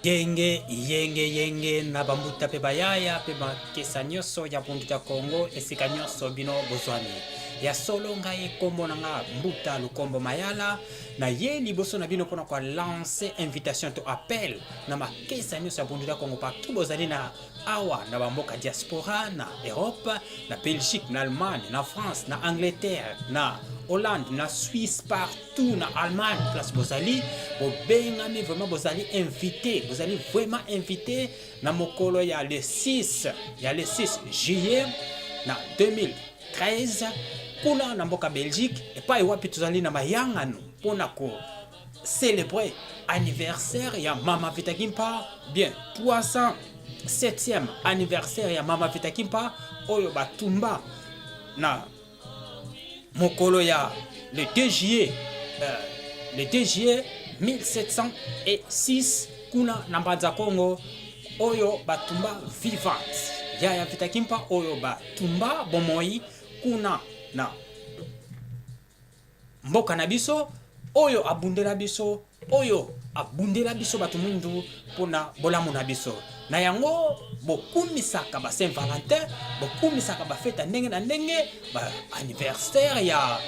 Yenge yenge yenge na bambuta pe bayaya pe bakesa nyonso ya bundu ya Kongo esika nyonso bino bozwami. Ya solo ngai kombo na nga Mbuta Lukombo Mayala na ye liboso na bino mpona ko lancer invitation to appel na makesa nyonso ya bundu ya Kongo partout bozali na awa na bamboka diaspora na Europe, na Belgique, na Allemagne, na France, na Angleterre, na Hollande, na Suisse, partout na Allemagne, place bozali, bobengami vraiment, bozali invité, bozali vraiment invité na mokolo ya le 6 ya le 6 juillet na 2013 kuna na mboka Belgique, epai wapi tozali na mayangano mpona ko célébrer anniversaire ya Mama Vita Kimpa, bien 307e anniversaire ya Mama Vita Kimpa oyo batumba na mokolo ya le 2 juillet le 2 juillet 1706 kuna na Mbanza Kongo, oyo batumba vivante ya Vita Kimpa, oyo batumba bomoi kuna na mboka na biso, oyo abundela biso, oyo abundela biso bato mwindu mpona bolamu na biso. Na yango bokumisaka ba Saint Valentin, bokumisaka ba fete ya ndenge na ndenge, ba anniversaire ya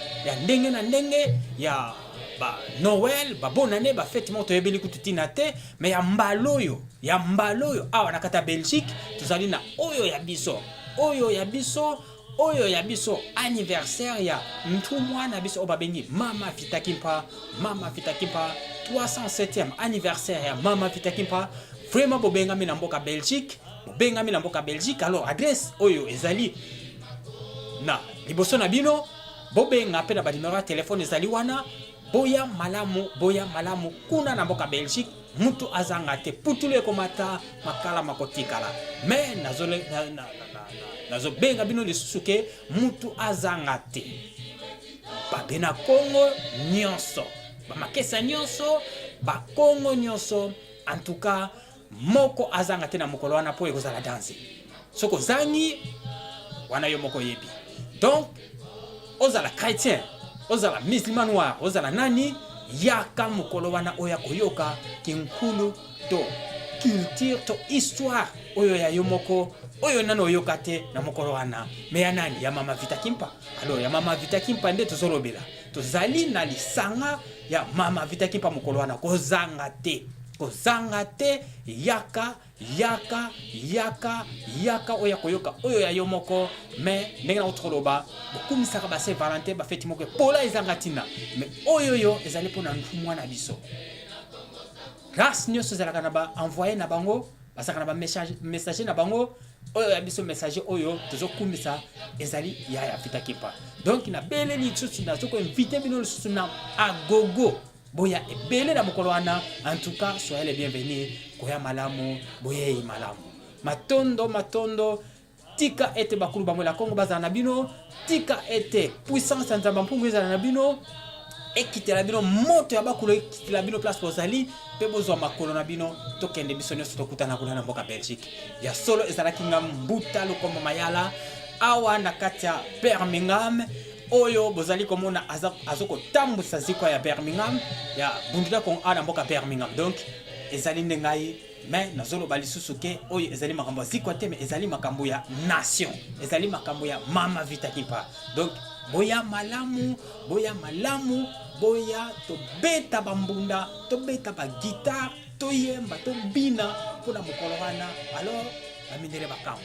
ndenge na ndenge, ya ba Noël, ba bonne année, ba fete moko toyebeli kutu tina te. Mais ya mbala oyo, ya mbala oyo awa na kati ya Belgique tozali na oyo ya biso, oyo ya biso, oyo ya biso anniversaire ya ntumwa na biso oyo babengi Mama Vita Kimpa, Mama Vita Kimpa, 307e anniversaire ya Mama Vita Kimpa. Vraiment bobengami na mboka Belgique, bobengami na mboka Belgique. Alors adresse oyo ezali na liboso na bino, bobenga mpe na ba numéro ya telefone ezali wana. Boya malamu, boya malamu kuna na mboka Belgique, mutu azanga te, putulu ekomata, makala makotikala. Mais nazobenga bino lisusu ke mutu azanga te, babe na Kongo nyonso, bamakesa nyonso, bakongo nyonso, en tout cas moko azanga te na mokolo wana, mpo ekozala danse. Soki ozangi wana, yo moko oyebi. Donc ozala chrétien, ozala musulman noir, ozala nani, yaka mokolo wana oyo akoyoka kinkulu to culture to histoire oyo ya yo moko, oyo nani oyoka te na mokolo wana. Mais ya nani? Ya Mama Vita Kimpa. Alors ya Mama Vita Kimpa nde tozolobela. Tozali na lisanga ya Mama Vita Kimpa mokolo wana, kozanga te, kozanga te, yaka, yaka, yaka, yaka oyo koyoka oyo ya yo moko. Mais ndenge na koloba, bokumisaka ba Saint Valentin, bafeti moko epola ezanga ntina, mais oyo yo ezali mpona ntumwa na biso. Race nyonso ezalaka na ba envoyé na bango, bazalaka na ba messager na bango. Oyo ya biso messager oyo tozokumisa ezali ya Vita Kimpa. Donc nabeleli lisusu, nazokoinvite bino lisusu na agogo, boya ebele na mokolo wana. En tout cas, soyez les bienvenus, koya malamu, boyei malamu. Matondo, matondo. Tika ete bakulu bamwela Kongo bazala na bino, tika ete puissance ya Nzambe mpungu ezala na bino, ekitela bino moto ya bakulu, ekitela bino place bozali, mpe bozwa makolo na bino, tokende biso nyonso, tokutana kuna na mboka Belgique. Ya solo ezalaki nga Mbuta Lukombo Mayala awa na kati ya Birmingham, oyo bozali komona azokotambusa zikwa ya Birmingham ya Bundula Kongo awa na mboka Birmingham. Donc ezali nde ngai. Mais nazoloba lisusu ke oyo ezali makambo ya zikwa te, mais ezali makambo ya nation, ezali makambo ya Mama Vita Kimpa. Donc boya malamu, boya malamu, boya tobeta bambunda, tobeta ba guitare, toyemba, tobina mpona mokolo wana. Alors bamindele bakambo.